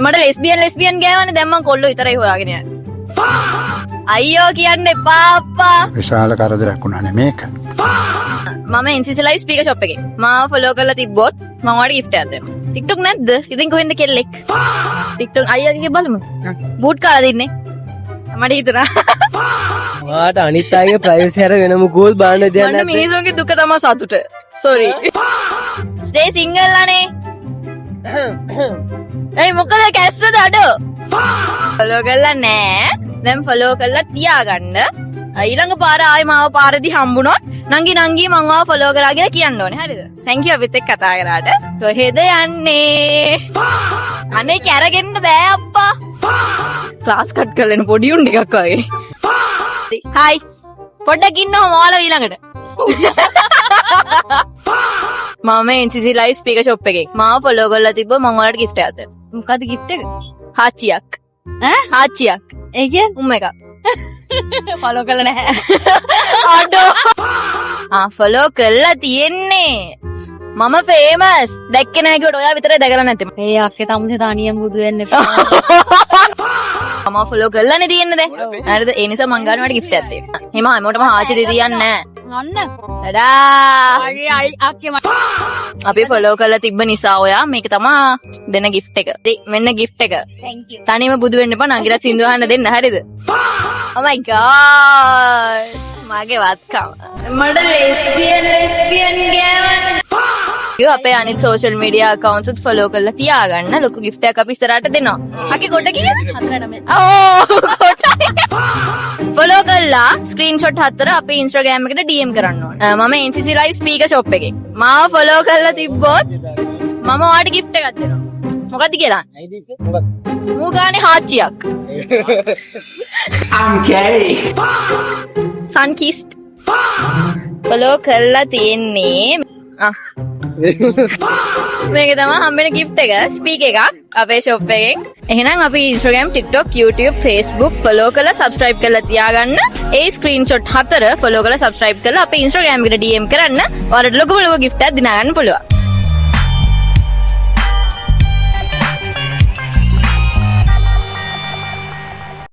මට lesbian lesbian ගෑවනේ. දැන් මං කොල්ලෝ විතරයි හොයාගෙන යන්නේ. අයියෝ, කියන්න එපා අප්පා. විශාල කරදරයක් වුණානේ මේක. මම NCC live speaker shop එකේ. මාව ෆලෝ කරලා තිබ්බොත් මං ඔයාලට ගිෆ්ට් එකක් දෙනවා. TikTok නැද්ද? ඉතින් කොහෙන්ද කෙල්ලෙක්? TikTok අයියාගේ බලමු. බූට් කාලා දින්නේ. මට හිතුණා. ඔයාට අනිත් අයගේ ප්‍රයිවසි හැර වෙන මොකුත් බලන්න දෙයක් මට නැද්ද? මිනිසුන්ගේ දුක තමයි සතුට. සෝරි. ස්ටේ සිංගල් අනේ. ඇයි, මොකද කැස්සද අඩෝ? ෆලෝ කරලා නෑ. දැන් ෆලෝ කරලා තියාගන්න. ඊළඟ පාර ආයේ මාව පාරදී හම්බුනොත් නංගි නංගි, මං ඔයාව ෆලෝ කරා කියලා කියන්න ඕනේ. හරිද? Thank you අපිත් එක්ක කතා කරාට. කොහෙද යන්නේ? අනේ කැරගෙන්න බෑ අප්පා. ක්ලාස් කට් කරලා එන පොඩි උන් ටිකක් වගේ. හායි. පොඩ්ඩක් ඉන්න ඔහොම ඔයාලා ඊළඟට. මම NCC live speaker shop එකේ. මාව ෆලෝ කරලා තිබ්බ මං ඔයාලට ගිෆ්ට් එකක් දෙනවා. මොකද්ද ගිෆ්ට් එක? හාච්චියක්. ඈ? හාච්චියක්. ඒ කියන්නේ? උම් එකක්. ෆලෝ කරලා නැහැ. අඩෝ. ආ, ෆලෝ කරලා තියෙන්නේ. මම ෆේමස්. දැක්කේ නැහැ කිව්වට ඔයා විතරයි දැකලා නැත්තේ. ඒ අක්කේ තමුසේ තනියම බුදු වෙන්න එපා. මම ෆලෝ කරලානේ තියෙන්නේ දැන්. හරිද? ඒ නිසා මං ගාන මට ගිෆ්ට් එකක් තියෙනවා. එහෙම හැමෝටම හාචි දෙ තියන්නේ නැහැ. අන්න. ටඩා. අයි අයි අක්කේ මට. අපි ෆලෝ කරලා තිබ්බ නිසා ඔයා මේක තමා දෙන ගිෆ්ට් එක. ඉතින් මෙන්න ගිෆ්ට් එක. Thank you. තනියම බුදු වෙන්න එපා, නංගිලා සින්දු අහන්න දෙන්න, හරිද? Oh my God. මගේ වත්කම. මට ලෙස්බියන් ලෙස්බියන් ගෑවන්න. අපේ අනිත් සෝෂල් මීඩියා ඇකවුන්ට්ස් උත් ෆලෝ කරලා තියාගන්න. ලොකු ගිෆ්ට් එකක් අපි ඉස්සරහට දෙනවා. අකි ගොඩ කීයද? 4.9. ඕ, ගොඩයි. ෆලෝ කරලා ස්ක්‍රීන්ෂොට් හතර අපේ Instagram එකට DM කරන්න ඕන. මම NCC live speaker shop එකේ. මාව ෆලෝ කරලා තිබ්බොත් මම ඔයාට ගිෆ්ට් එකක් දෙනවා. මොකද්ද කියලා? මොකක්ද? මූ ගානේ හාච්චියක්. I'm gay. Sun කිස්ඩ්. ෆලෝ කරලා තියෙන්නේ. ආ, මේක තමයි හම්බෙන ගිෆ්ට් එක, ස්පීකර් එකක් අපේ ෂොප් එකෙන්. එහෙනම් අපි Instagram, TikTok, YouTube, Facebook follow කරලා subscribe කරලා තියාගන්න. ඒ ස්ක්‍රීන්ෂොට් හතර ෆලෝ කරලා subscribe කරලා අපේ Instagram එකට DM කරන්න. ඔයාලට ලොකුම ලොකු ගිෆ්ට් එකක් දිනා ගන්න පුළුවන්.